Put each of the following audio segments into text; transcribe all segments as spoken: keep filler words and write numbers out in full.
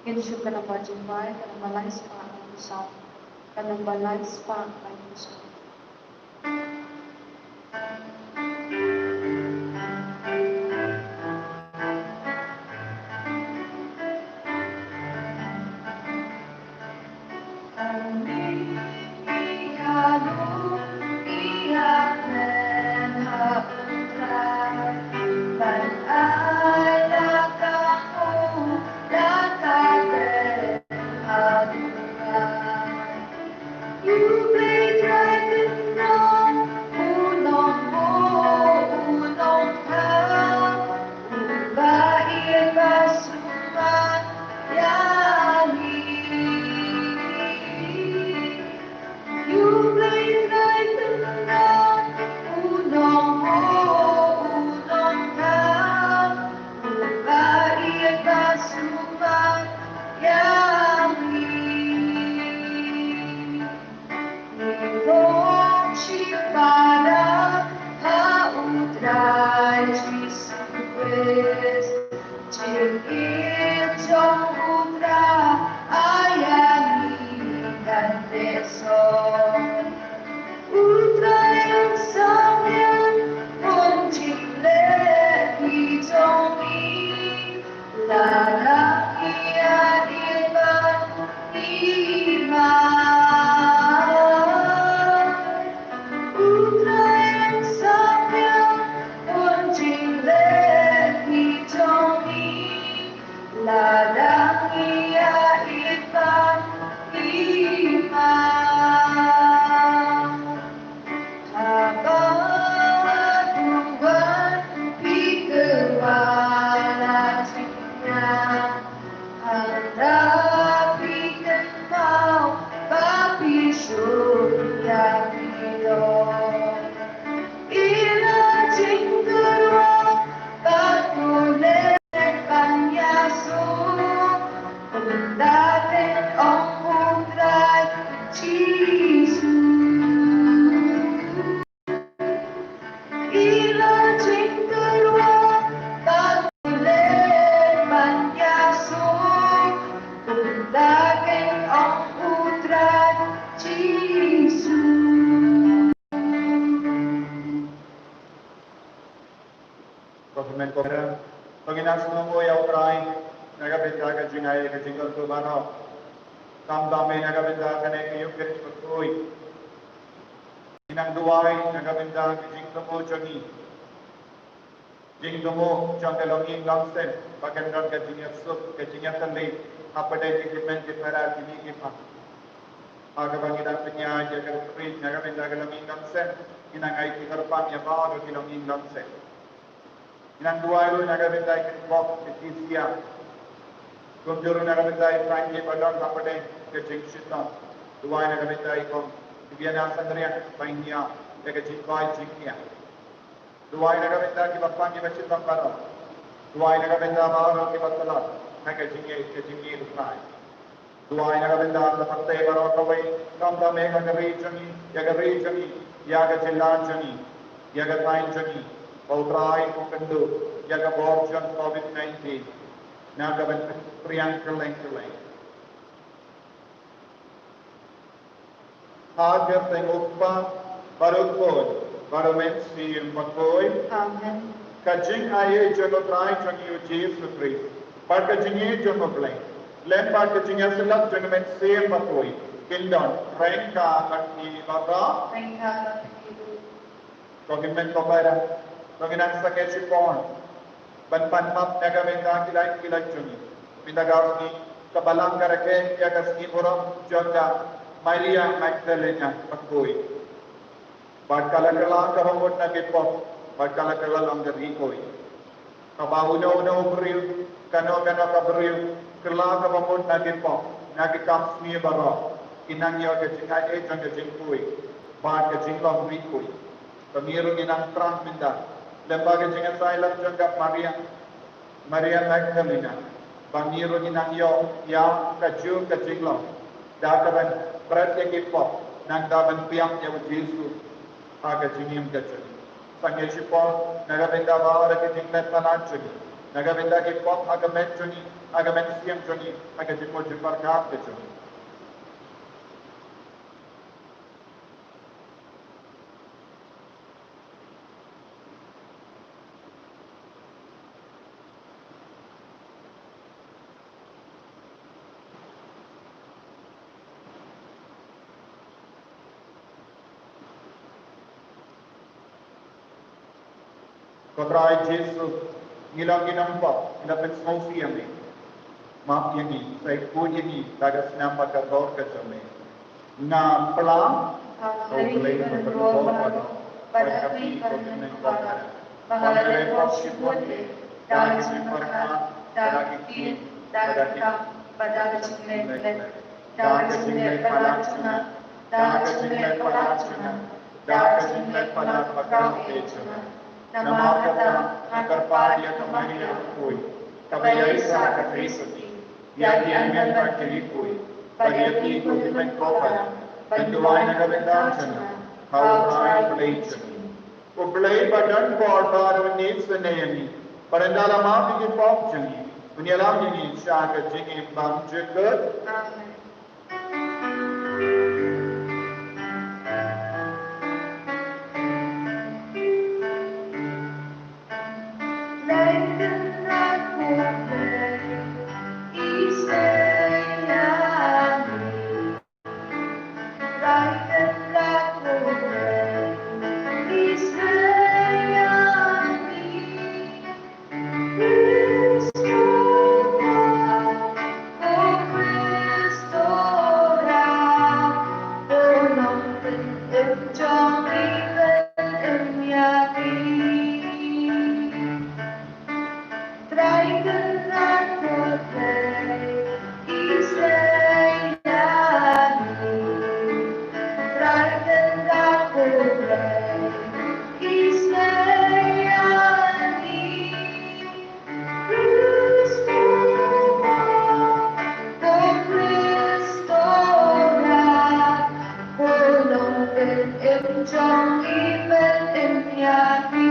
Ngin shu ka namba jingbai, ka namba lai spah laiphew saw. Ka namba lai spah laiphew saw. Ko hynmen ko para, to ngin ïa sngewnguh ïa U Trai na ka bynta ka jingai ka jingkyrkhu baroh. Khamtam eh na ka bynta kane ka Eucharist bakhuid. Ngi nang duwai na ka bynta ka jingthmu jong ngi. Jingthmu jong ka longïing longsem ba kan don ka jingïasuk, ka jingïatylli hapdeng ki hynmen ki para, ki mei ki pa. Ha kaba ngi dang pynïaid ïa ka Eucharist na ka bynta ka longïing longsem, ngi nang ai ki kyrpad ïa baroh ki longïing longsem. Ngi nang duwai ruh na ka bynta i kynpok Leticia. Kumjuh ruh na ka bynta i Frankie ba don hapdeng ka jingshitom. Duwai na ka bynta i kong Viviana Sangriang ba i ñiah ïa ka jingkoit jingkhiah. Duwai na ka bynta kiba pang kiba shitom baroh. Duwai na ka bynta baroh kiba tlot ha ka jingïeit ka jingïeit U Trai. Duwai na ka bynta ka pyrthei baroh kawei, khamtam eh ha ka ri jong ngi, ïa ka ri jong ngi, ïa ka jylla jong ngi, ïa ka thaiñ jong ngi. Ba U Trai un kynduh ïa ka bor jong Covid nineteen na ka ban pdiang kylleng kylleng. Ha ka kyrteng U Kpa bad U Khun bad U Mynsiem Bakhuid. Amen. Ka jingaiei jong U Trai jong ngi U Jisu Khrist bad ka jingïeit jong U Blei lem bad ka jingïasyllok jong U Mynsiem Bakhuid kin don ryngkat bad ngi baroh. Ryngkat bad ngi ruh. Ko hynmen ko para, to ngin nang sangeh shipor ban pan map na ka bynta ki lait ki lait jong ngi. Mynta ka sngi ka Balang ka rakhe ïa ka sngi burom jong ka Maria Magdalena bakhuid. Bad ka la kylla kaba mut na ki pop, bad ka la kylla long ka rikui. Kaba uno uno u briew, kano kano ka briew, kylla kaba mut na ki pop, na ki kam sngi baroh, ki nang ïoh ka jingaiei jong ka jingkui bad ka jinglong rikui. Ba ngi ruh ngin nang thrang mynta lem bad ka jingïasaid lang jong ka Maria, Maria Magdalena, ba ngi ruh ngin nang ïoh ïa kajuh ka jinglong da ka ban bret ïa ki pop, nangta ban pdiang ïa U Jisu ha ka jingim ka jong ngi. Sangeh shipor na ka bynta baroh ki jingpynpaw jong ngi, na ka bynta ki pop ha ka met jong ngi, ha ka mynsiem jong ngi, ha ka jingmut jingpyrkhat ka jong ngi. Ko Trai Jisu, ngi long ki nongpop, ngi la pynsngewsih ïa me. Map ïa ngi, sa khuid ïa ngi da ka snam bad ka bor ka jong me. Nga pla, ha U Blei ba kyrduh baroh, bad ha phi ko Hynmen ko Hynmen. Ba nga leh pop shibun eh, da ka jingpyrkhat, da ka ktien, da ka kam, bad da ka jingleh. Da ka jingleh palat jong nga, da ka jingleh palat jong nga, da ka jingleh palat ba khraw eh jong nga. Namar kata nga kyrpad ïa ka Maria bakhuid, kaba ïaisah ha ka Trai Sutwi, ïa ki angel bad ki riew khuid, bad ïa phi ko Hynmen ko Hynmen, ban duwai na ka bynta jong nga ha U Trai Blei jong ngi. U Blei ba don bor baroh un ïeit synei ïa ngi, bad ynda la map ïa ki pop jong ngi, un ïalam ïa ngi sha ka jingim bymjukut. Amen. Trai Kynrad ko Blei, isynei ïa ngi. Trai Kynrad ko Blei, isynei ïa ngi. Khrist u Kpa, ko Khrist u Trai, ko Nongpynim jong ngi, pynim ïa ngi.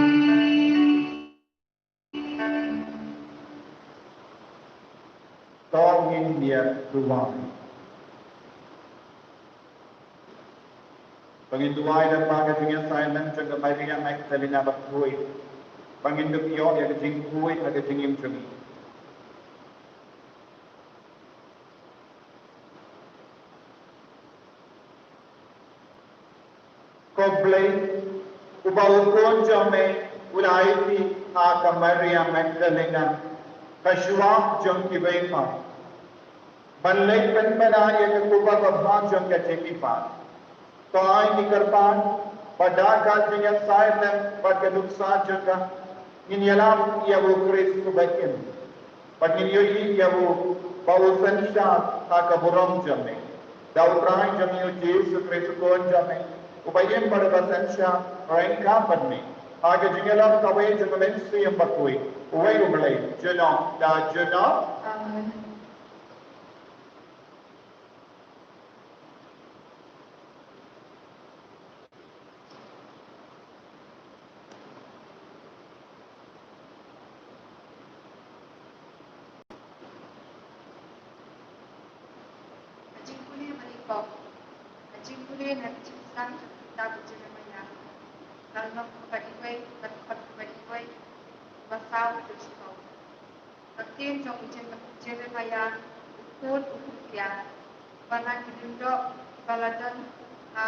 To ngin ïa duwai. Ba ngin duwai lyngba ka jingïasaid lem jong ka Maria Magdalena bakhuid. Ba ngin dup ïoh ïa ka jingkhuid ha ka jingim jong ngi. Ko Blei, uba u Khun jong me u la ai phi ha ka Maria Magdalena, ka shuwa jong kiwei pat, ban leit pynbna ïa ka kuba babha jong ka jingmihpat. To ai ngi kyrpad ba da ka jingïasaid lem bad ka nuksa jong ka, ngin ïalam ïa u Khrist uba im. Bad ngin ïohi ïa u ba u synshar ha ka burom jong me. Da u Trai jong ngi u Jisu Khrist u Khun jong me, uba im bad uba synshar ryngkat bad me ha ka jingïalam kawei jong ka Mynsiem Bakhuid, uwei u Blei, junom da junom. Amen. Ka jingpule ba nyngkong. Ka jingpule na ka jingsdang jong u kitab u Jeremaïah. Ka lynnong kaba wei, ka dkhot kaba wei, kaba saw haduh shiphew. Ka ktien jong u Jer-, Jeremaïah, u khun u Hilkia, uba na ki lyngdoh kiba la don ha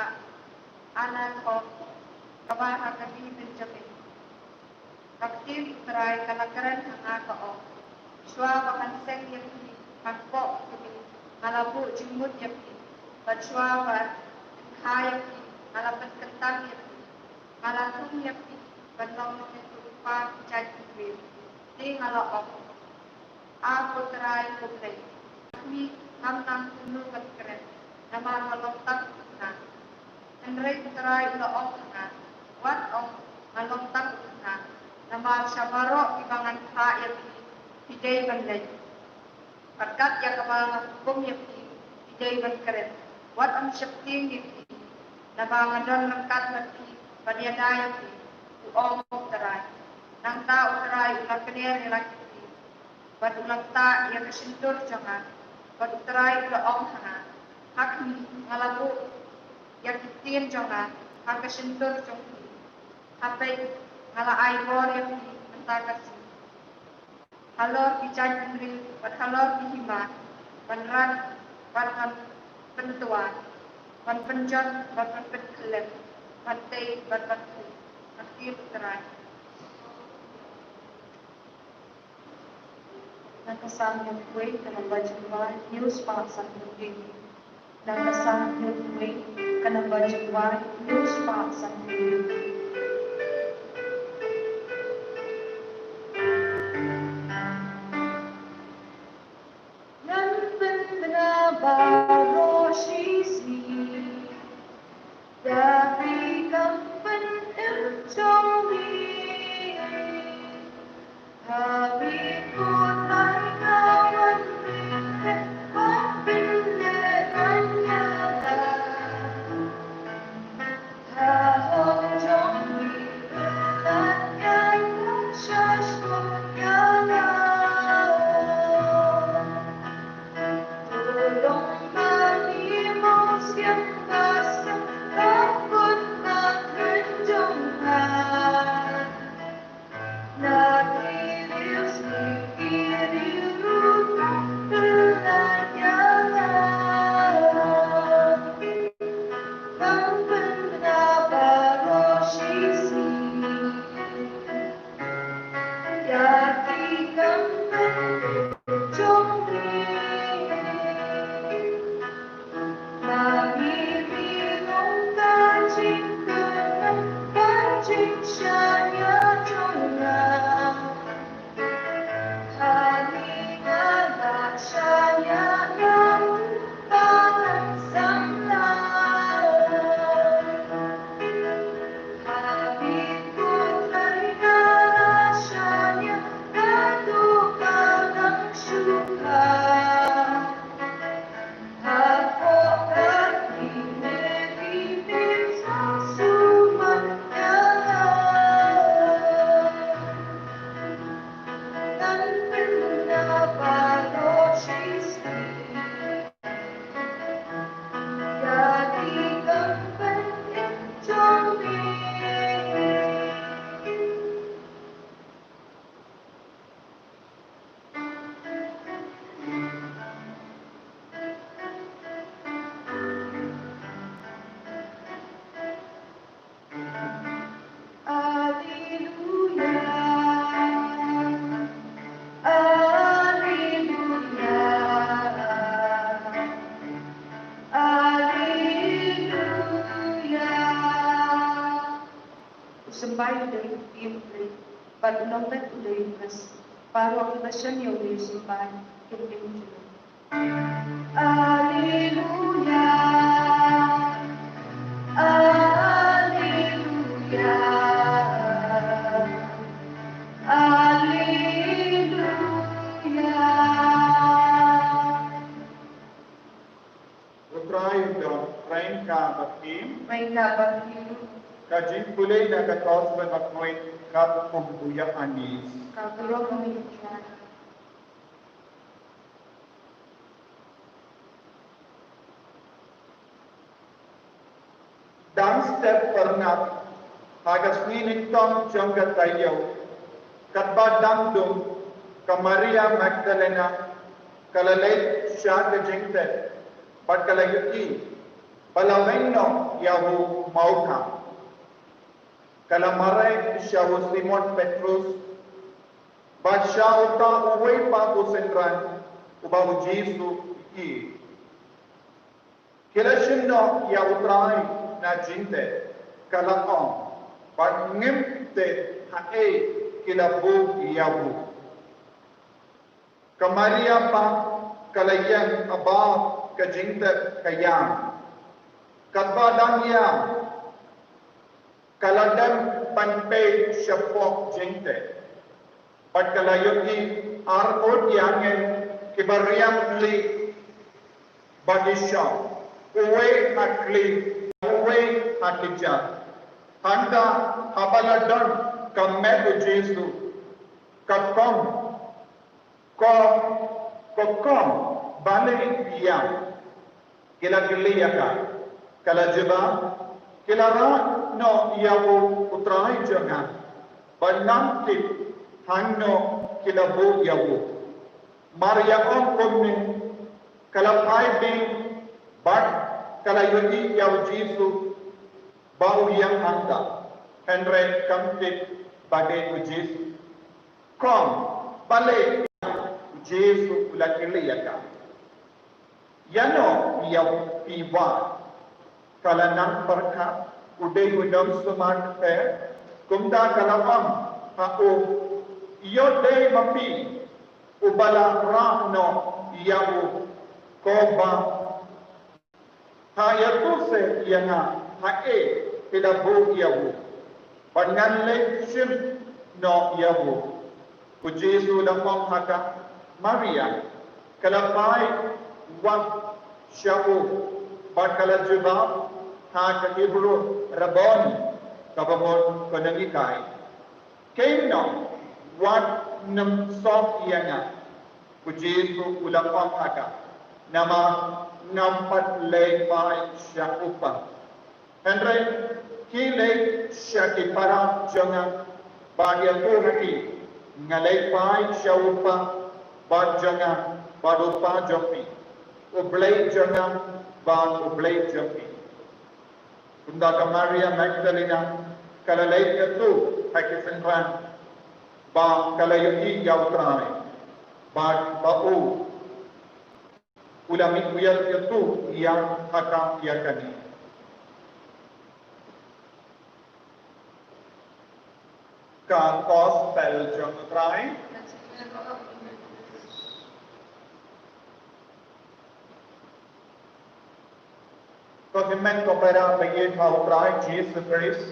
Anathoth, kaba ha ka ri Benjamin. Ka ktien U Trai ka la kren ha nga, ka ong: Shuwa ba ngan seng ïa phi khampoh u tmier, nga la buh jingmut ïa phi, bad shuwa ba pynkha ïa phi, nga la pynkyntang ïa phi. Nga la thung ïa phi ban long ïa ki lypa ki jait ki briew. Te nga la ong: A ko Trai ko Blei, ha khmih, ngam nang kumno ban kren, namar nga long tang u khynnah. Hynrei U Trai u la ong ha nga: Wat ong, nga long tang u khynnah, namar sha baroh kiba ngan phah ïa phi, phi dei ban leit. Bad kat ïa kaba nga hukum ïa phi, phi dei ban kren. Wat ym sheptieng ïa ki, naba nga don ryngkat bad phi ban ïada ïa phi, u ong U Trai. Nangta U Trai u la kner ïa la ki briew. bad u la ktah ïa ka shyntur jong nga, bad U Trai u la ong ha nga, ha khmih, nga la buh ïa ki ktien jong nga ha ka shyntur jong phi, ha peit, nga la ai bor ïa phi mynta ka sngi halor ki jait bynriew bad halor ki hima, ban rat bad ban pyntwa, ban pynjot bad ban pynkhyllem, ban tei bad ban khuid, ka ktien U Trai. Na ka Salm hynñiewphew wei, ka namba jingwai, hynñiewspah sanphew wei. Na ka Salm hynñiewphew wei, ka namba jingwai, hynñiewspah sanphew wei. Ngan pynbna baroh shi sngi ïa ki kam pynim jong me. Ha mihkhmat nga wan pynleh, wan pynleh ban ïada. Ha hok jong me, pynleh ïa nga, sha shkor ïa nga. To long ma ngi mawsiang ba sngewbha kut na khlem jong nga. Na ki riew sngi ki riew rukom pynlait ïa nga. Ngan pynbna baroh shi sngi ïa ki kam jong me. Ma ngi, ngi long ka jingkyrmen, ka jingshaniah jong nga. Ha ngi nga la shaniah ïa u Balang Samla. Ha ngi, ko Trai, nga la shaniah ïa u Balang Shuh. Alleluia, alleluia, alleluia. U symbai u dei u Ïing Blei, bad u nongbet u dei u Khrist. Baroh kiba shem ïa une u symbai kin im jingmut. Alleluia, alleluia, alleluia. U Trai un don, ryngkat bad phi. Ryngkat bad phi ruh. Ka jingpule na ka Gospel bakhuid katkum u Ïoannis. Ka burom ïa me, Trai. Dang step phyrnat, ha ka sngi nyngkong jong ka taïew, katba dang dum, ka Maria Magdalena ka la leit sha ka jingtep, bad ka la ïohi ba la weng noh ïa u mawkhang. Ka la mareh sha u Simon Petrus bad sha uta uwei pat u synran uba u Jisu u ïeit. Ki la shim noh ïa u Trai na jingtep, ka la ong, bad ngim tip haei ki la buh ïa u. Ka Maria pat ka la ïeng haba ka jingtep ka ïam. Katba dang ïam, ka la dem ban peit shapoh jingtep. Bad ka la ïohi ar ngut ïa ngin kiba riam lieh ba ki shong, uwei ha khlieh, uwei ha kjat. Hangta haba la don ka met u Jisu, ka kong, Ko, ko kong, balei phi ïam? Ki la kylli ïa ka. Ka la jubab, ki la rah noh ïa u, u Trai jong nga, bad ngam tip hangno ki la buh ïa u. Maria ong kumne, ka la phai biang bad ka la ïohi ïa u Jisu ba u ïeng hangta, hynrei kam tip ba dei u Jisu. Kong, balei? U Jisu u la kylli ïa ka. Ïano ïa phi wad? Ka la nang pyrkhat u dei u nongsumar te, kumta ka la ong ha u, ïoh dei ma phi uba la rah noh ïa u, ko ba ha ïathuh seh ïa nga haei phi la buh ïa u, bad ngan leit shim noh ïa u. U Jisu u la ong ha ka, Maria. Ka la phai wad sha u bad ka la jubab ha ka Hebru, Rabboni, kaba mut ko nonghikai. Khie noh, wat nym sop ïa nga. U Jisu u la ong ha ka, namar ngam pat leit phai sha u Kpa. Hynrei khie leit sha ki para jong nga bad ïathuh ha ki, nga leit phai sha u Kpa bad jong nga bad u Kpa jong phi, u Blei jong nga bad u Blei jong phi. Kumta ka Maria Magdalena ka la leit ïathuh ha ki synran ba ka la ïohi ïa u Trai, bad ba u, u la mih u ïathuh ïa ha ka ïa kane. Ka Gospel jong u Trai. Ko hynmen ko para ba ïeit ha u Trai Jisu Khrist.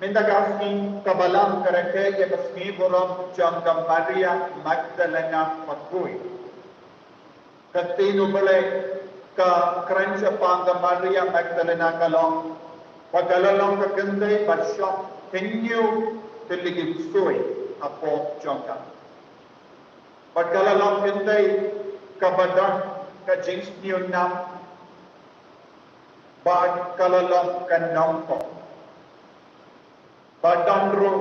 Mynta ka sngi kaba lam ka rakhe ïa ka sngi burom jong ka Maria Magdalena bakhuid. Ka ktien U Blei ka kren shaphang ka Maria Magdalena ka long, ba ka la long ka kynthei ba shong hynñiew tylli ki ksuid hapoh jong ka. Bad ka la long kynthei kaba don ka jingsngewsynei, bad ka la long ka nongpop. Bad don ruh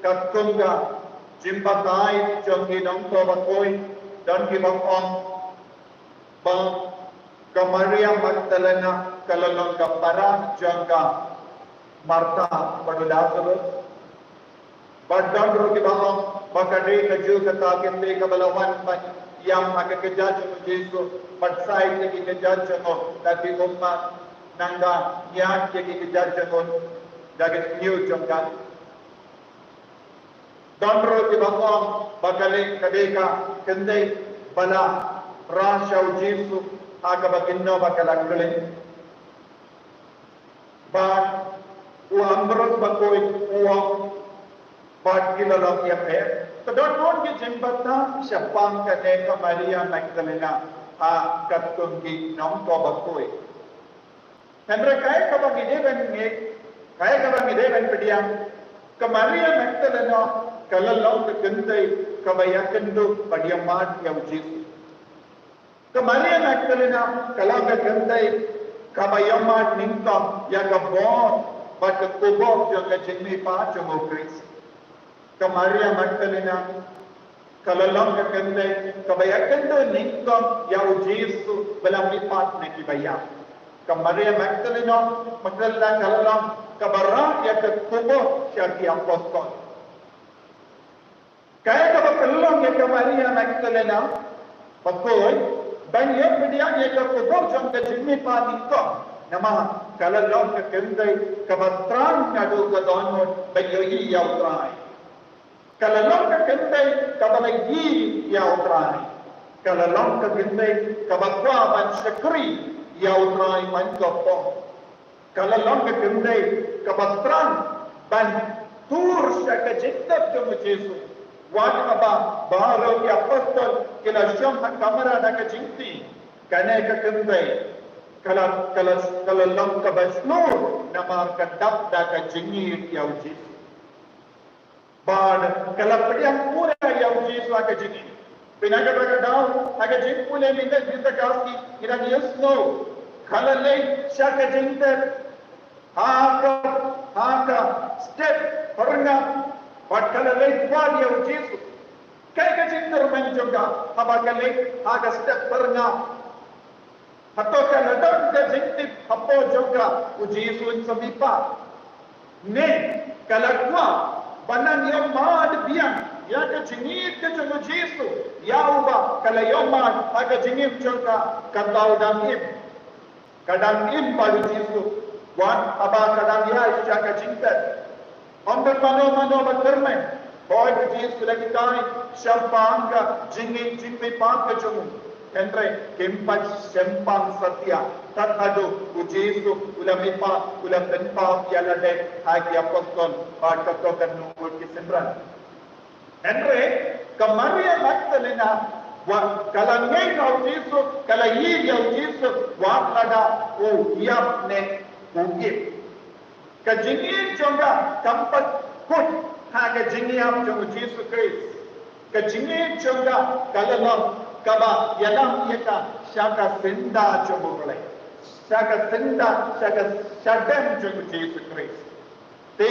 katkum ka jingbatai jong ki nongthoh bakhuid, don kiba ong ba ka Maria Magdalena ka la long ka para jong ka Martha bad u Lazarus. Bad don ruh kiba ong ba ka dei kajuh kata ka kynthei kaba la wan ban ïam ha ka kjat jong u Jisu, bad said ïa ki kjat jong u da ki ummat, nangta ñiad ïa ki kjat jong u da ki shñiuh jong ka. Don ruh kiba ong ba ka dei, ka dei ka kynthei ba la rah sha u Jisu ha kaba kynnoh ba ka la khlaiñ. Bad u Ambrose bakhuid u ong, bad ki la long ïapher. Te don bun ki jingbthah shaphang kane ka Maria Magdalena ha katkum ki nongthoh bakhuid. Hynrei kaei kaba ngi dei ban ngeit, kaei kaba ngi dei ban pdiang, ka Maria Magdalena ka la long ka kynthei kaba ïakynduh bad ïamad ïa u Jisu. Ka Maria Magdalena ka long ka kynthei kaba ïamad nyngkong ïa ka bor bad ka kpoh jong ka jingmihpat jong u Khrist. Ka Maria Magdalena ka la long ka kynthei kaba ïakynduh nyngkong ïa u Jisu ba la mihpat na kiba ïap. Ka Maria Magdalena, Magdalena ka la long kaba rah ïa ka kpoh sha ki apostol. Kaei kaba pynlong ïa ka Maria Magdalena bakhuid ban ïoh pdiang ïa ka kpoh jong ka jingmihpat nyngkong? Namar ka la long ka kynthei kaba thrang naduh ka dohnud ban ïohi ïa u Trai. Ka la long ka kynthei kaba la ïeit ïa u Trai. Ka la long ka kynthei kaba kwah ban shakri ïa u Trai man ka por. Ka la long ka kynthei kaba thrang ban tur sha ka jingtep jong u Jisu. Wat haba baroh ki apostol ki la shong ha kamra da ka jingtieng, kane ka kynthei ka la, ka la, ka la long kaba shlur namar ka dap da ka jingïeit ïa u Jisu. Bad ka la pdiang pura ïa u Jisu ha ka jingim. Pynban kata ka daw, ha ka jingpule mynta, mynta ka sngi, ngi dang ïohsngew, ka la leit sha ka jingtep ha ka, ha ka step phyrngap, bad ka la leit wad ïa u Jisu. Kaei ka jingtyrmen jong ka, haba ka leit ha ka step phyrngap? Hato ka la don ka jingtip hapoh jong ka, u Jisu un sa mihpat? Ne ka la kwah ban nang ïohmad biang ïa ka jingïeit ka jong u Jisu, ïa uba ka la ïohmad ha ka jingim jong ka, kata u dang im. Ka dang im bad u Jisu wat haba ka dang ïaid sha ka jingtep. Ym don mano mano ba tyrmen. Hooid, u Jisu u la hikai shaphang ka jingïeit jingmihpat ka jong u. Hynrei kim pat shempang satia tad haduh u Jisu u la mihpat, u la pynpaw ïa lade ha ki apostol bad kato kano ki synran. Hynrei ka Maria Magdalena, wat ka la ngeit ha u Jisu, ka la ïeit ïa u Jisu wat lada u ïap ne u im. Ka jingïeit jong ka kam pat kut ha ka jingïap jong u Jisu Khrist. Ka jingïeit jong ka ka la long kaba ïalam ïa ka sha ka syndah jong u Blei, sha ka syndah, sha ka shadem jong u Jisu Khrist. Te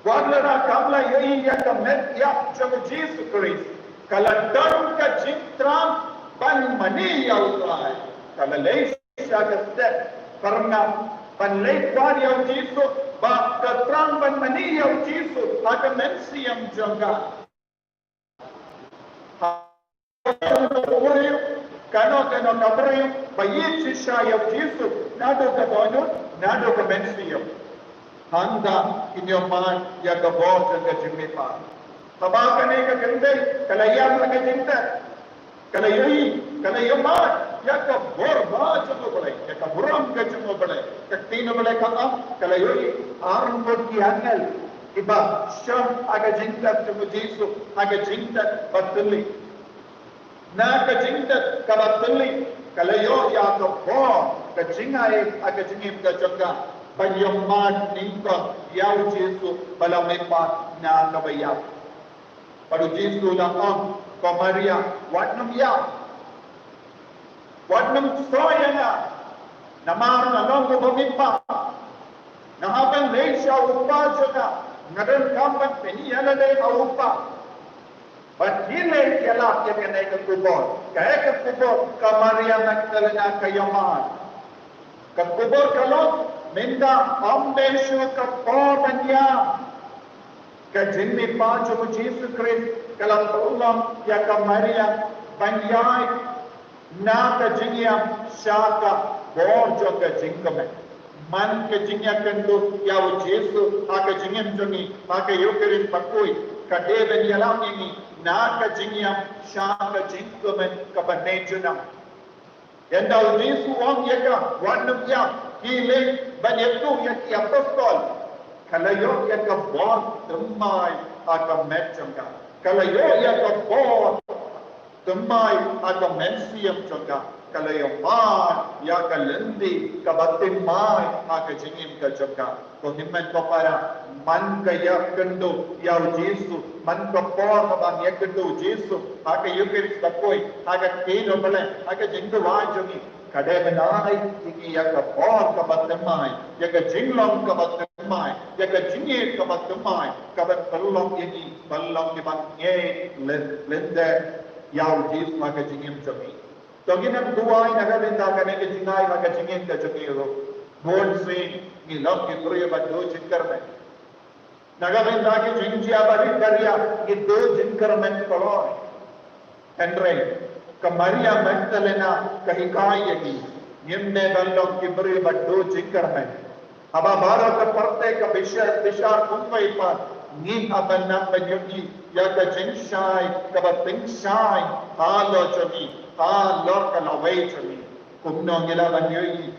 wat lada kam la ïohi ïa ka met ïap jong u Jisu Khrist, ka la don ka jingthrang ban mane ïa u Trai. Ka la leit sha ka step phyrngap ban leit wad ïa u Jisu, ba ka thrang ban mane ïa u Jisu ha ka mynsiem jong ka. Kano kano ka briew ba ïeit shisha ïa u Jisu naduh ka dohnud, naduh ka mynsiem, hangta kin ïohmad ïa ka bor jong ka jingmihpat. Haba kane ka kynthei ka la ïam ha ka jingtep, ka la ïohi, ka la ïohmad ïa ka bor ba jong U Blei, ïa ka burom ka jong U Blei. Ka ktien U Blei ka ong, ka la ïohi arngut ki angel kiba shong ha ka jingtep jong u Jisu, ha ka jingtep ba thylli. Na ka jingtep kaba thylli, ka la ïoh ïa ka bor, ka jingai ha ka jingim ka jong ka, ban ïohmad nyngkong ïa u Jisu ba la mihpat na kaba ïap. Bad u Jisu u la ong, ko Maria, wat nym ïap, wat nym soh ïa nga, namar nga long uba mihpat. Nga hap ban leit sha u Kpa jong nga, nga donkam ban pyni ïa lade ha u Kpa. Bad ki leit ïalap ïa kane ka kubur, kaei ka kubur ka Maria Magdalena ka ïohmad. Ka kubur ka long, mynta ym dei shuh ka por ban ïam. Ka jingmihpat jong u Jisu Khrist ka la pynlong ïa ka Maria ban ïaid na ka jingïap sha ka bor jong ka jingkmen. Man ka jingïakynduh ïa u Jisu ha ka jingim jong ngi ha ka Eukharist bakhuid, ka dei ban ïalam ïa ngi na ka jingïap sha ka jingkmen kaba ne junom. Ynda u Jisu u ong ïa ka, wat nym ïap, ki leit ban ïathuh ïa ki apostol, ka la ïoh ïa ka bor thymmai ha ka met jong ka. Ka la ïoh ïa ka bor thymmai ha ka mynsiem jong ka. Ka la ïohmad ïa ka lynti kaba thymmai ha ka jingim ka jong ka. Ko hynmen ko para, man ka ïakynduh ïa u Jisu, man ka por kaba ngi ïakynduh u Jisu ha ka Eukharist bakhuid, ha ka ktien U Blei, ha ka jingduwai jong ngi, ka dei ban ai ïa ngi ïa ka bor kaba thymmai, ïa ka jinglong kaba thymmai, ïa ka jingïeit kaba thymmai, kaba pynlong ïa ngi ban long kiba ngeit lyndet ïa u Jisu ha ka jingim jong ngi. To ngin ym duwai na ka bynta kane ka jingai ha ka jingim ka jong ngi ruh. Bun sien ngi long ki briew ba duh jingkyrmen. Na ka bynta ki jingjia barit baria ngi duh jingkyrmen kloi. Hynrei ka Maria Magdalena ka hikai ïa ngi, ngim dei ban long ki briew ba duh jingkyrmen. Haba baroh ka pyrthei ka bishar, bishar kumwei pat, ngi hap ban nang ban ïohi ïa ka jingshai kaba tyngshai halor jong ngi, halor ka lawei jong ngi. Kumno ngi lah ban ïohi,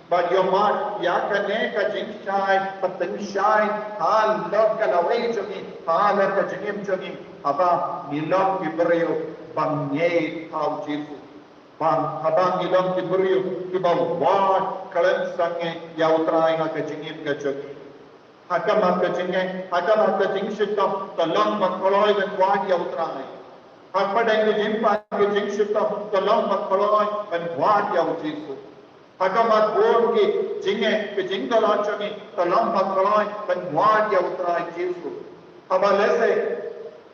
ban ïohmad ïa kane ka jingshai ba tyngshai halor ka lawei jong ngi, halor ka jingim jong ngi, haba ngi long ki briew ba ngeit ha u Jisu. Bang, haba ngi long ki briew kiba wad khlem sangeh ïa u Trai ha ka jingim ka jong ngi. Ha khmat ka jingeh, ha khmat ka jingshitom, to long ba kloi ban wad ïa U Trai. Ha pdeng ka jingpang ka jingshitom, to long ba kloi ban wad ïa U Jisu. Ha khmat bun ki jingeh, ki jingdon jong ngi, to long ba kloi ban wad ïa U Trai Jisu. Haba lehse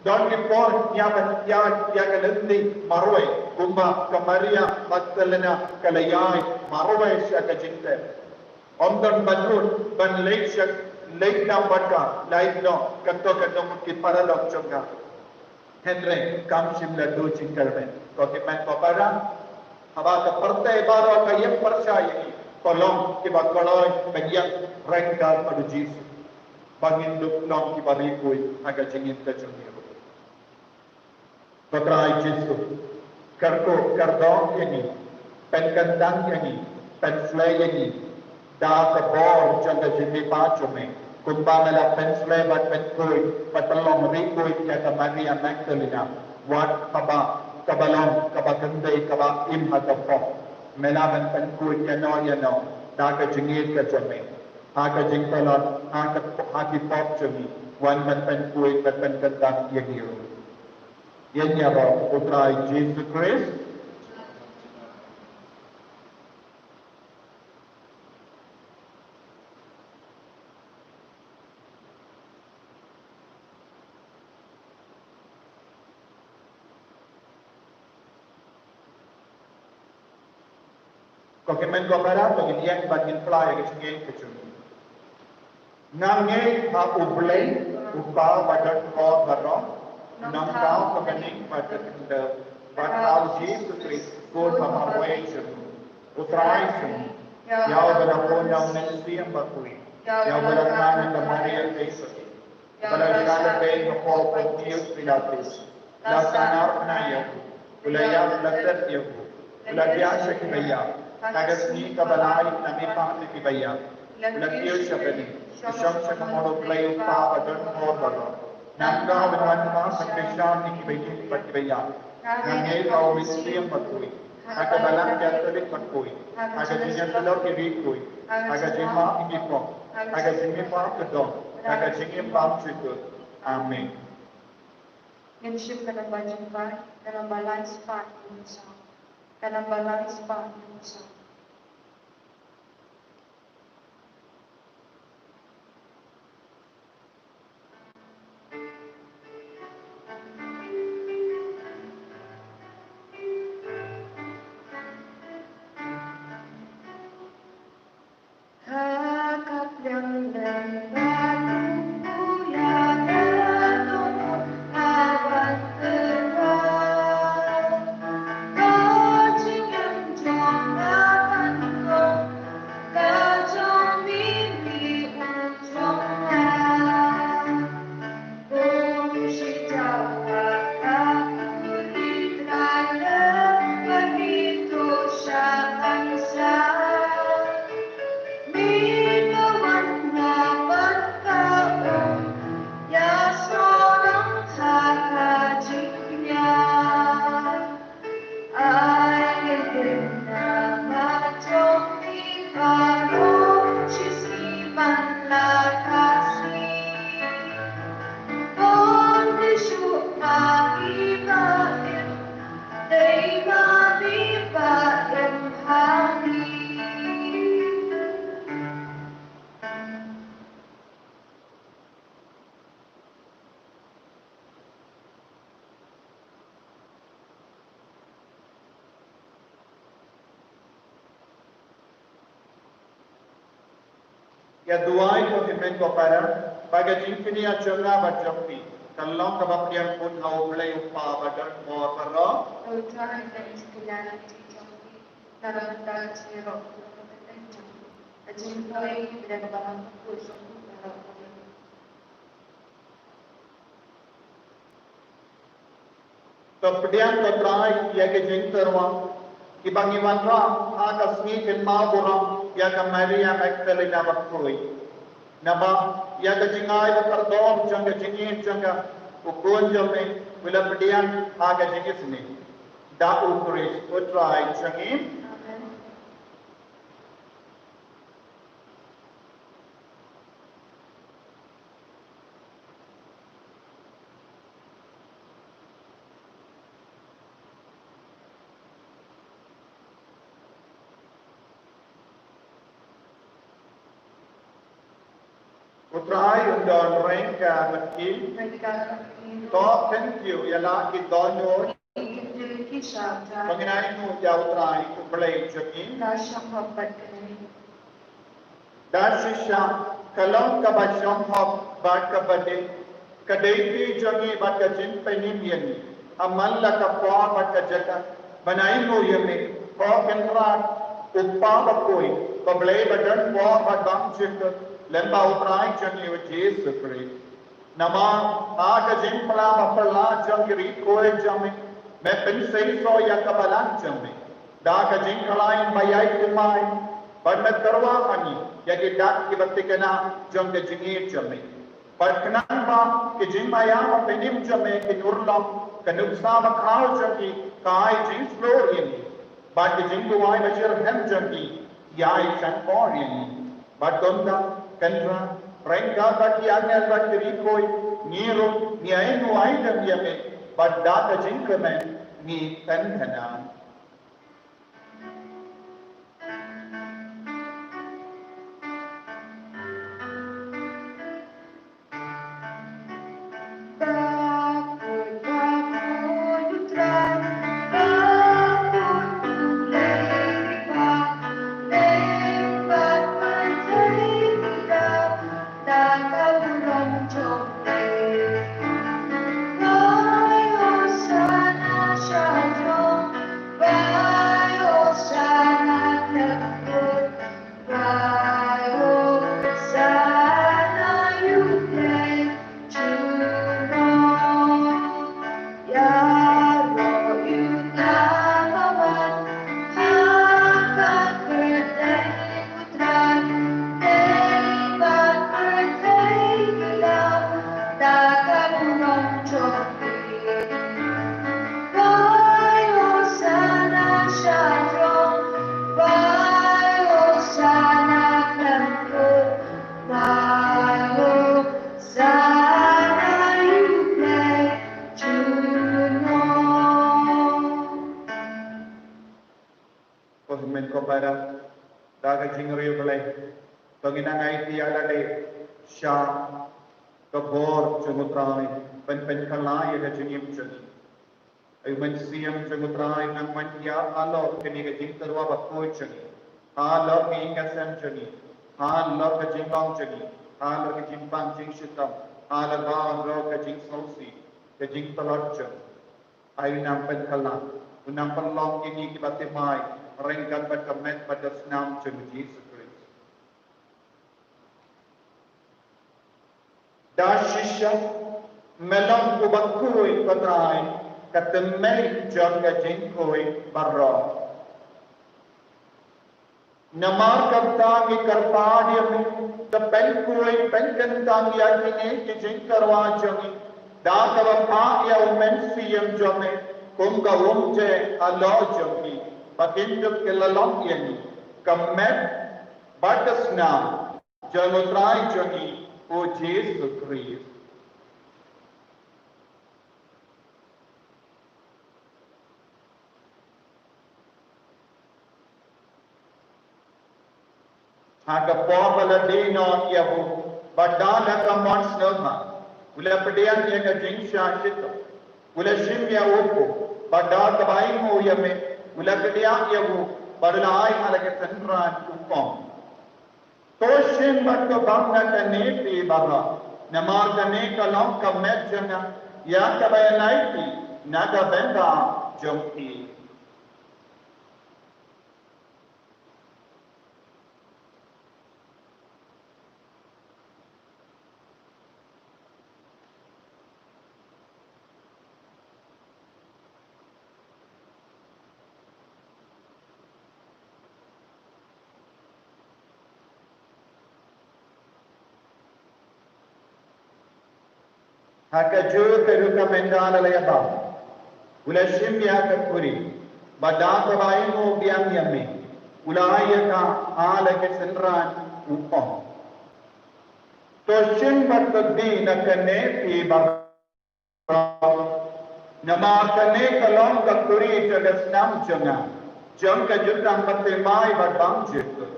don ki por ngi ïa ban ïaid ïa ka lynti marwei, kumba ka Maria Magdalena ka la ïaid marwei sha ka jingtep. Ym don ba nud ban leit sha, leit dang bad ka, lait noh, katto katne ki paralok jong ka. Hynrei kam shym la duh jingkyrmen. Ko ki hynmen ko para, haba ka pyrthei baroh ka ïeng pyrshah ïa ngi, to long kiba kloi ban ïeng ryngkat bad U Jisu, ba ngin dup long kiba riewkhuid ha ka jingim ka jong ngi ruh. Ko Trai Jisu, kyrkhu kyrdoh ïa ngi, pynkyndang ïa ngi, pynshlei ïa ngi da ka bor jong ka jingmihpat jong me, kumba me la pynshlei bad pynkhuid bad pynlong riewkhuid ïa ka Maria Magdalena, wat haba kaba long kaba kynthei kaba im ha ka pop. Me la ban pynkhuid ïano ïano da ka jingïeit ka jong me. Ha ka jingtlot, ha ka, ha ki pop jong ngi, wan ban pynkhuid bad pynkyndang ïa ngi ruh. Ïa ngi ïaroh U Trai Jisu Khrist. Ko ki hynmen ko para, to ngin ïeng bad ngin phla ïa ka jingngeit ka jong ngi. Nga ngeit ha U Blei, U Kpa ba don bor baroh, Nongthaw uba bniah bad ka khyndew, bad ha U Jisu Khrist, U Khun ba marwei jong U Trai jong ngi, ïa uba la bun na U Mynsiem Bakhuid, ïa uba la kha na ka Maria Theisotti, ba la shah lehbeiñ hapoh Pontius Pilatus, la sahnarphna ïa u, u la ïap, la tet ïa u, u la thiah sha kiba ïap, ha ka sngi kaba lai namar na kiba ïap, u la kiew sha bneng, u shong sha ka mon U Blei U Kpa ba don bor baroh. Nangta un wan phah ban pynshai ïa kiba ïeit bad kiba ïap. Nga ngeit ha U Mynsiem Bakhuid, ha ka Balang Katholik bakhuid, ha ka jingïasyllok ïa ki riewkhuid, ha ka jingmap ïa ki pop, ha ka jingmihpat ka doh, ha ka jingim bymjukut. Amen. Ngin shim ka namba jingpang, ka namba lai spah hynriew saw. Ka namba lai spah hynriew saw. Ïa duwai ko hynmen ko para, ba ka jingkñia jong nga bad jong phi kan long kaba pdiang bun ha U Blei U Kpa ba don bor baroh. To pdiang ko Trai ïa ka jingtyrwa, kiba ngi wanrah ha ka sngi kynmaw burom ïa ka Maria Magdalena bakhuid. Naba ïa ka jingai bakordor jong ka jingïeit jong ka U Khun jong me, u la pdiang ha ka jingisynei. Da U Khrist U Trai jong ngi. Amen. Trai un don ryngkat bad phi. Ryngkat bad phi. To khyndiat ïa la ki dohnud. Khyndiat ki shah. Ba ngin ainguh ïa U Trai U Blei jong ngi. Ka shong hok bad kane. Da shisha ka long kaba shong hok bad kaba dei, ka dei ti jong ngi bad ka jingpynim ïa ngi. Amman la ka por bad ka jaka ban ainguh ïa me, ko Kynrad, U Kpa bakhuid, ko Blei ba don bor bad bymjukut, lyngba U Trai jong ngi U Jisu Khrist. Namar ha ka jingphylla ba phylla jong ki riew khuid jong me, me pynseisoh ïa ka balang jong me da ka jingkhlaiñ ba ïai thymmai, bad me tyrwa ha ngi ïa ki dak kiba thikna jong ka jingïeit jong me. Bad khnang ba ki jingmaïa bapynim jong me kin urlong, ka nuksa bakhraw jong ki ka ai jingshlur ïa ngi, bad ki jingduwai bashitrhem jong ki ki ai shangkor ïa ngi. Bad kumta, Kynrad, ryngkat bad ki angel bad ki riew khuid, ngi ruh ngi ainguh aidem ïa me, bad da ka jingkyrmen ngi pynthikna. Ko hynmen ko para, da ka jingriewblei, to ngin nang aiti ïa lade sha ka bor jong U Trai ban pynkylla ïa ka jingim jong ngi. Ai U Mynsiem jong U Trai, nang wan ïa halor kane ka jingtyrwa bakhuid jong ngi, halor ka ïing ka sem jong ngi, halor ka jinglong jong ngi, halor ka jingpang jingshitom, halor baroh ka jingsngewsih, ka jingtlot jong ngi. Ai U nang pynkylla, U nang pynlong ïa ngi kiba thymmai ryngkat bad ka met bad ka snam jong U Jisu Khrist. Da shisha me long uba khuid, ko Trai, ka thymmei jong ka jingkhuid baroh. Namar kata ngi kyrpad ïa me, to pynkhuid pynkyntang ïa kine ki jingtyrwa jong ngi da kaba phah ïa U Mynsiem jong me kum ka umjai halor jong ngi, ba kin dup ki la long ïa ngi ka met bad ka snam jong U Trai jong ngi U Jisu Khrist. Ha ka por ba la die noh ïa u, bad da la ka mon sngewbha, u la pdiang ïa ka jingshah shitom, u la shim ïa u kpu, bad da kaba ainguh ïa me, u la kdiah ïa u, bad u la ai ha la ka synran, u ong: To shim bad to bam na kane phi baroh, namar kane ka long ka met jong nga, ïa kaba ïaleit na ka bynta jong phi. Ha kajuh ka rukom mynta la ïa bam, u la shim ïa ka khuri, bad da kaba ainguh biang ïa me, u la ai ïa ka ha la ka synran, u ong: To shim bad to die na kane phi baroh, namar kane ka long ka khuri jong ka snam jong nga, jong ka jutang bathymmai bad bymjukut,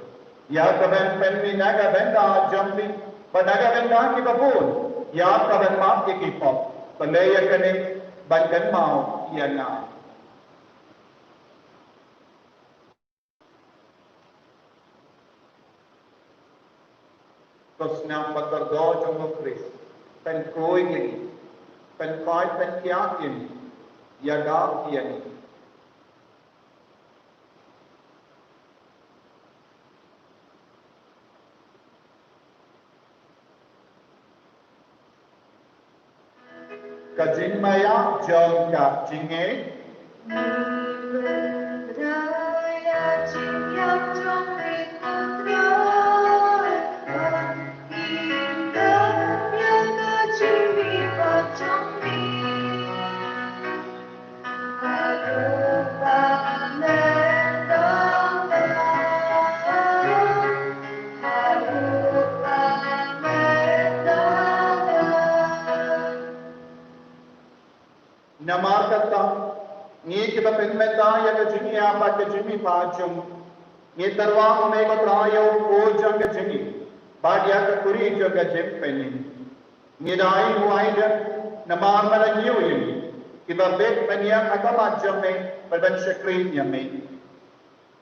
ïa kaban pynmih na ka bynta jong phi Bad na ka bynta kiba bun, ïa ka ban map ïa ki pop, pynlong ïa kane ban kynmaw ïa nga. To snam bad kyrdoh jong u Khrist, pynkhuid ïa ngi, pynkoit pynkhiah ïa ngi, ïada ïa ngi. Ka jingmaïa jong ka jingngeit. Namar kata, ngi kiba pynmynta ïa ka jingïap bad ka jingmihpat jong ngi, ngi tyrwa ha me ko Trai ïa u khuid jong ka jingim bad ïa ka khuri jong ka jingpynim. Ngi da ai u ai da, namar me la ñiew ïa ngi kiba bit ban ïeng ha khmat jong me bad ban shakri ïa me.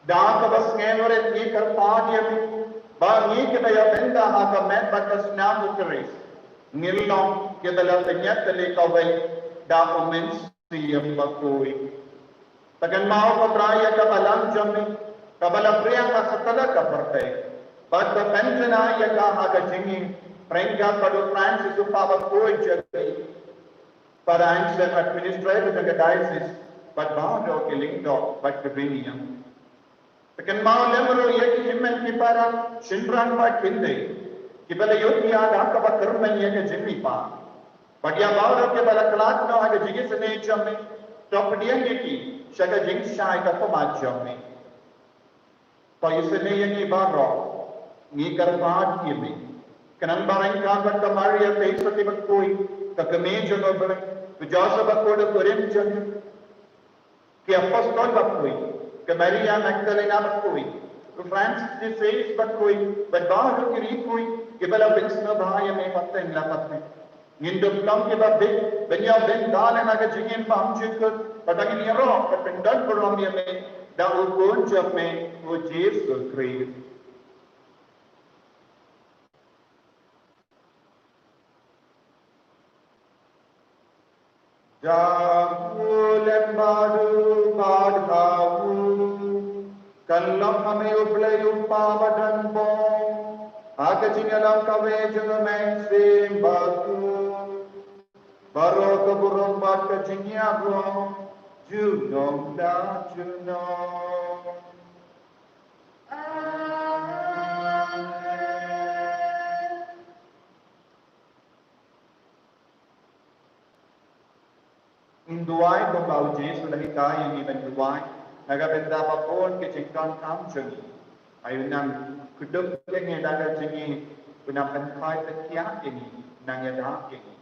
Da kaba sngewrit ngi kyrpad ïa me ba ngi kiba ïa bynta ha ka met bad ka snam u Khrist, ngin long kiba la pynïap tylli kawei da u Mynsiem Bakhuid. To kynmaw ko Trai ïa ka balang jong me kaba la pdiang ha satlak ka pyrthei, bad to pynjanai ïa ka ha ka jingim ryngkat bad u Francis u Kpa Bakhuid jong ngi, Father Anselm, administrator jong ka diocese, bad baroh ki lyngdoh bad ki riewniam. To kynmaw lem ruh ïa ki hynmen ki para, shynrang bad khyndai, kiba la ïoh ïa da kaba kyrmen ïa ka jingmihpat. Bad ïa baroh kiba la khlad noh ha ka jingisynei jong me, to pdiang ïa ki sha ka jingshai ka khmat jong me. To isynei ïa ngi baroh, ngi kyrpad ïa me. Khnang ba ryngkat bad ka Maria Theisotti Bakhuid, ka kmie jong u Blei, u Joseph Bakhuid u kurim jong ngi, ki apostol bakhuid, ka Maria Magdalena bakhuid, u Francis de Sales bakhuid, bad baroh ki riewkhuid kiba la pynsngewbha ïa me pateng la pateng, ngin dup long kiba bit ban ïa bynta lem ha ka jingim bymjukut, bad ba ngin ïaroh bad pyndonburom ïa me da u Khun jong me, u Jisu Khrist. Da u lem bad u bad ha u, kan long ha me U Blei U Kpa badonbor, ha ka jingïalam kawei jong u Mynsiem Bakhuid, baroh ka burom bad ka jingïaroh junom la junom. Amen. Ngin duwai kumba u Jisu u la hikai ïa ngi ban duwai na ka bynta ba bun ki jingdonkam jong ngi. Ai u nang kdup ïa ngi da ka jingïeit, u nang pynkhiah ïa ngi, u nang ïada ïa ngi.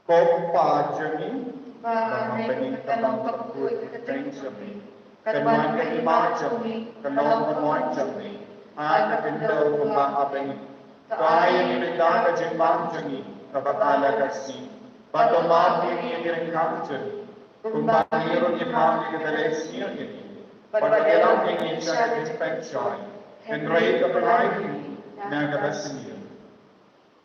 Ko Kpa jong ngi ba ha bneng, ka long bakhuid ka kyrteng jong me. Kan wan ka hima jong me, kan long ka mon jong me ha ka khyndew kumba ha bneng. To ai ïa ngi mynta ka jingbam jong ngi kaba ha la ka sngi, bad to map ïa ngi ïa ki ryngkat jong ngi, kumba ngi ruh ngi map ïa kita kiba sniew ïa ngi, bad wat ïalam ïa ngi sha ka jingpynshoi, hynrei to pynlait ïa ngi na kaba sniew.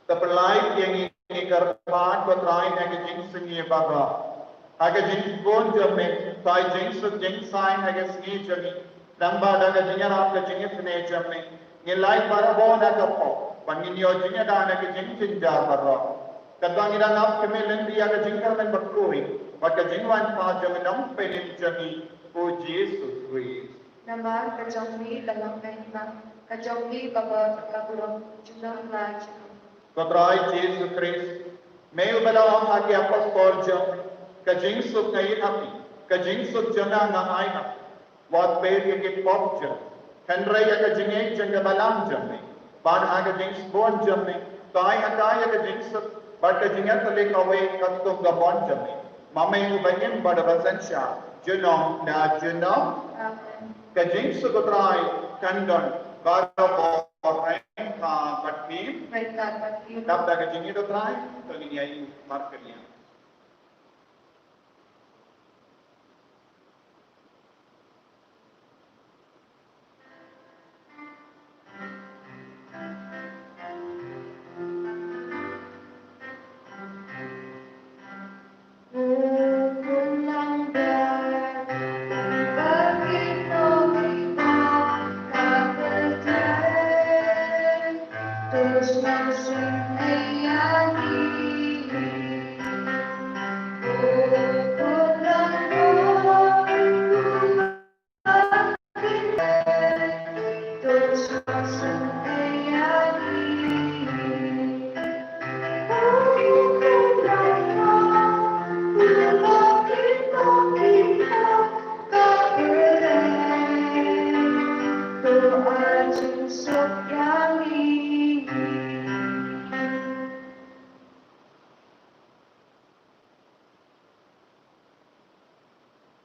To pynlait ïa ngi, ngi kyrpad ko Trai, na ka jingsngewbha baroh. Ha ka jingsbun jong me, to ai jingsuk jingsaiñ ha ka sngi jong ngi. Nangta da ka jingïarap ka jingisynei jong me, ngin lait barabor na ka pop, bad ngin ïoh jingïada na ka jingjynjar baroh. Katba ngi dang ap kmie lynti ïa ka jingkyrmen bakhuid bad ka jingwan pat jong u Nongpynim jong ngi, u Jisu Khrist. Namar ka jong me ka long ka hima, ka jong me ka bor, ka burom, junom la junom. Ko Trai Jisu Khrist, me uba la ong ha ki apostol jong me, ka jingsuk nga ai ha phi, ka jingsuk jong nga nga ai ha phi. Wat peit ïa ki pop jong ngi, hynrei ïa ka jingngeit jong ka balang jong me. Bad ha ka jingsbun jong me, to ai ha ka ïa ka jingsuk bad ka jingïatylli kawei katkum ka mon jong me. Ma me uba im bad uba synshar junom la junom. Amen. Ka jingsuk u Trai kan don barabor ryngkat bad me. Ryngkat Dap da ka jingïaid u Trai, to ngin ïai markylliang.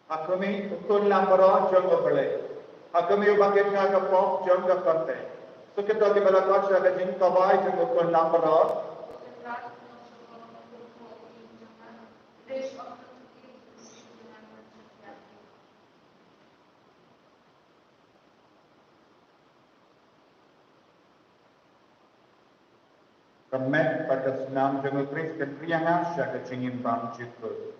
Ha khmih, u khun langbrot jong U Blei. Ha khmih, uba kit na ka pop jong ka pyrthei. Suk ïa kito kiba la koit sha ka jingkawei jong u khun langbrot. Ka met bad ka snam jong U Khrist kan pdiang sha ka jingim bymjukut.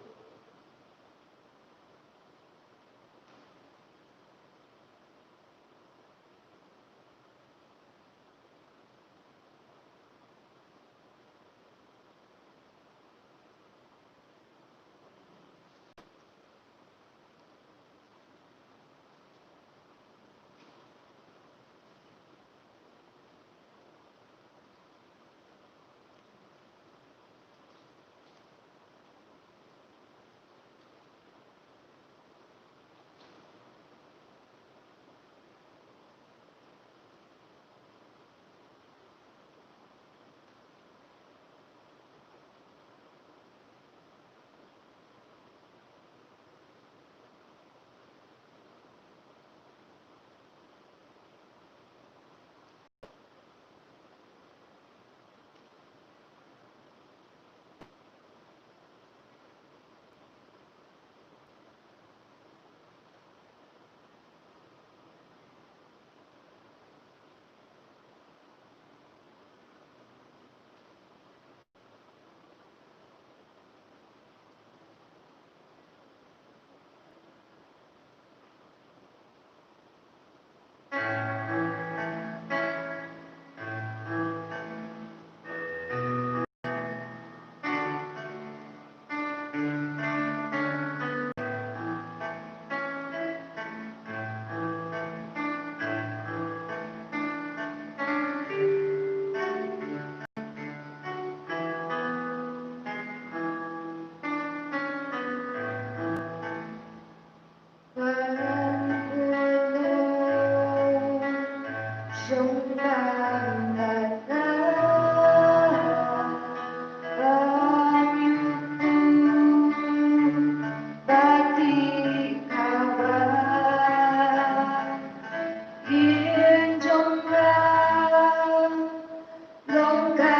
Long ka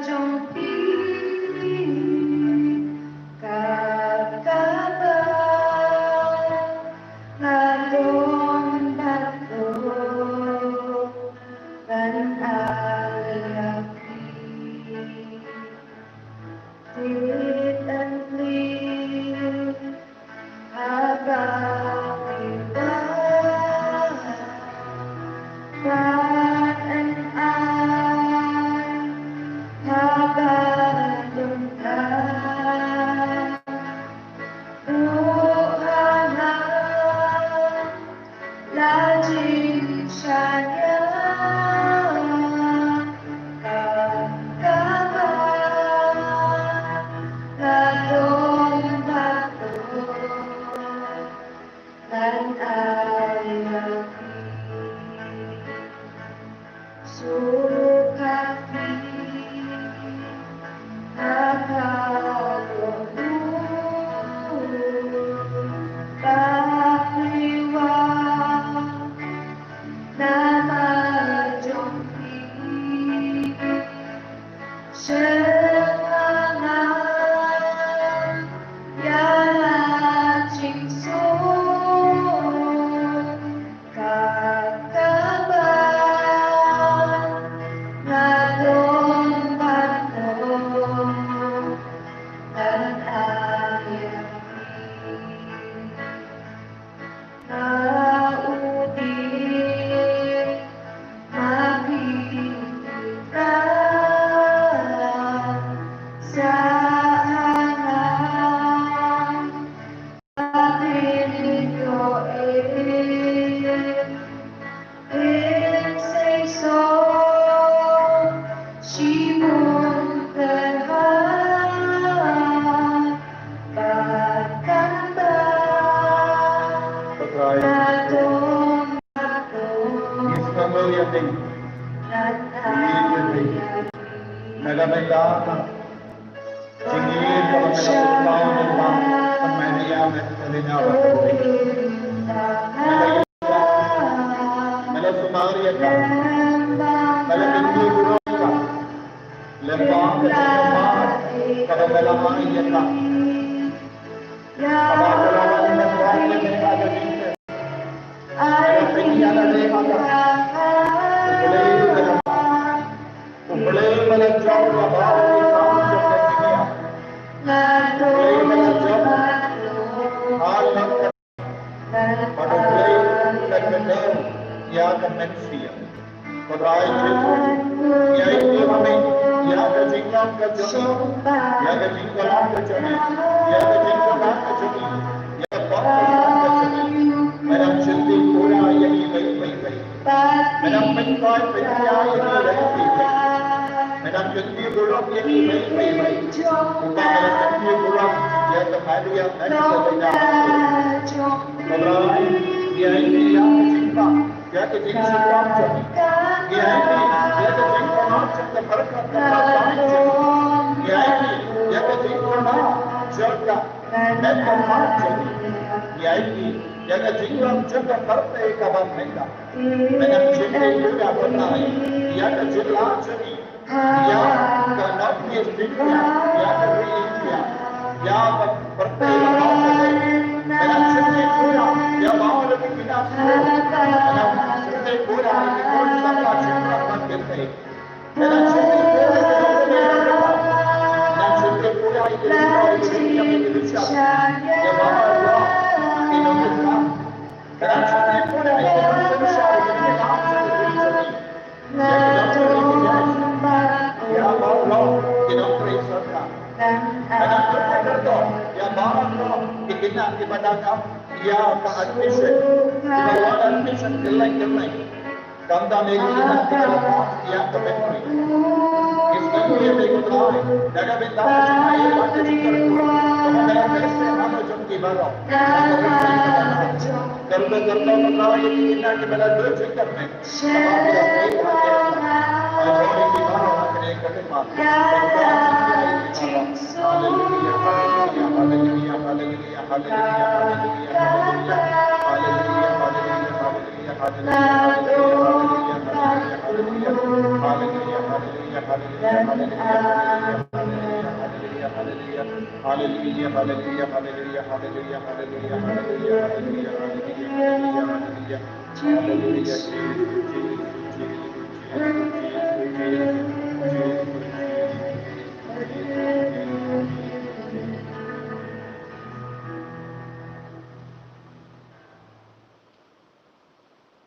jong phi ka kaba nga don bad to ban ai ïa phi. Did and please. Na ka bynta ka jingïeit kaba me la pynpaw lyngba ka Maria Magdalena bad Mary. Me la ïohi, me la sumar ïa ka, me la kyntiew burom ïa ka lyngba ka jingmap kaba me la ai ïa ka. Kaba ka la wan ban wan ïa ka jingïeit. Ko Trai Jisu, ngi aiti ïa me ïa ka jinglong ka jong ngi, ïa ka jingkhlaiñ ka jong ngi, ïa ka jingkhlaiñ ka jong ngi, ïa ka pop ka jong ngi. Me dang shim pura ïa ngi beit beit beit. Me dang pynkoit pynïaid ïa ngi beit beit beit. Me dang kyntiew burom ïa ngi beit beit beit. Kumba me dang kyntiew burom ïa ka Maria Magdalena. Ko Trai, ngi aiti ïa ka jingpang, ïa ka jingshitom jong ngi. Ngi aiti ïa ka jingpang jong ka pyrkhat ka pyrkhat jong ngi. Ngi aiti ïa ka jingpang jong ka met ka pyrkhat jong ngi. Ngi aiti ïa ka jinglong jong ka pyrthei kaba mynta. Me dang shim pura ko Trai ïa ka jylla jong ngi. Ïa ka North East India, ïa ka ri India, ïa ka pyrthei baroh kawei. Me dang shim pura ïa baroh ki khynnah skul. Me dang shim pura ïa ki khun samla sha ka pyrthei. Me dang shim pura ïa ki nongtrei, me dang shim pura ïa ki nongtrei, ïa baroh ki nongtrei. Me dang shim pura ïa ki nongtrei, ïa baroh ïa baroh ki nongtrei sorkar. Kane ka kyrteng, ïa baroh ki khynnah kiba dang ap ïa ka admission, kiba wan admission kylleng kylleng. Khamtam ïa ki khynnah kiba dang ap ïa ka matric. Ngi sngewbha ïa me ko Trai, da ka bynta ka jingaiei bad ka jingkyrkhu, kaba me la pynshai ha ka jong ki baroh. Kyrkhu kyrkhu ko Trai ïa ki khynnah kiba la dur jingkyrmen. Hallelujah, hallelujah, hallelujah, hallelujah, hallelujah, hallelujah, hallelujah, hallelujah, hallelujah, hallelujah. Hallelujah, Jesus, Jesus, Jesus, Jesus.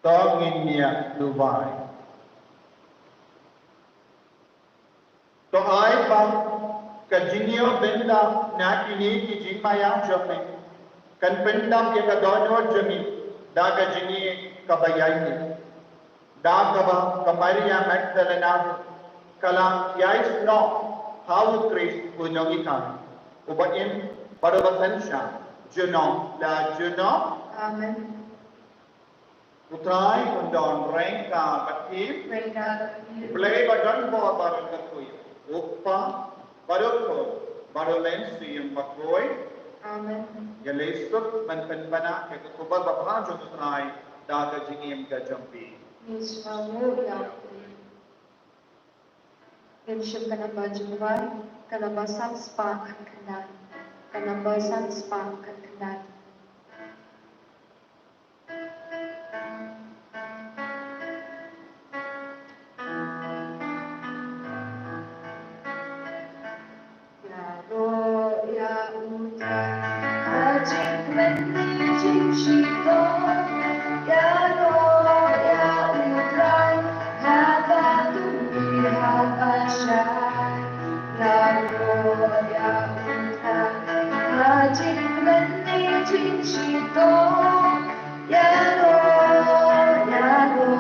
To ngin ïa duwai. To ai ba ka jingïoh bynta na kine ki jingmaïa jong me kan pyndap ïa ka dohnud jong ngi da ka jingïeit kaba ïaineh. Da kaba ka Maria Magdalena ka la ïaisnoh ha u Khrist u nonghikai, uba im bad uba synshar junom la junom. Amen. U Trai un don ryngkat bad phi. Ryngkat bad phi. U Blei ba don bor baroh kyrkhu, u Kpa bad u Khun bad u Mynsiem Bakhuid. Amen. Ïaleh suk ban pynbna ïa ka khubor babha jong u Trai da ka jingim ka jong phi. Ngi sngewbha ïa u Trai. Ngin shim ka namba jingrwai, ka namba san spah khatkhyndai. Ka namba san spah khatkhyndai. Ïaroh ïa u Trai ha jingkmen ne jingshitom. Ïaroh ïa u Trai ha ka dum ne ha ka shai. Ïaroh ïa u Trai ha jingkmen ne jingshitom. Ïaroh, ïaroh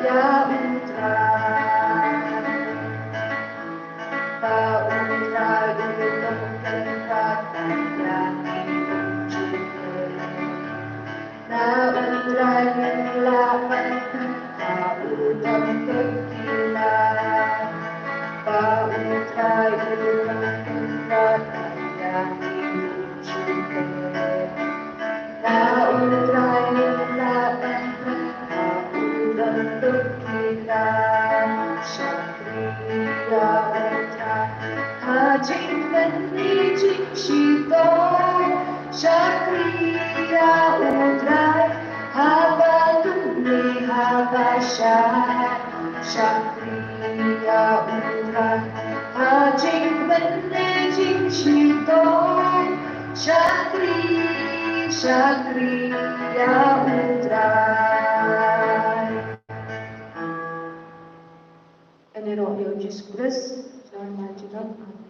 ïa u Trai. Ba u Trai u don kyrpad ïa ngi u jingkyrkhu. Na u Trai ngin lah ban kyrpad, u don kyrkhu. Jingpynleit jingshitom, shakri ïa U Trai, haba kumne haba shai, shakri ïa U Trai. Ha jingpynleit jingshitom, shakri, shakri ïa U Trai. Ïaroh ïa U Jisu Khrist, ïa U Trai.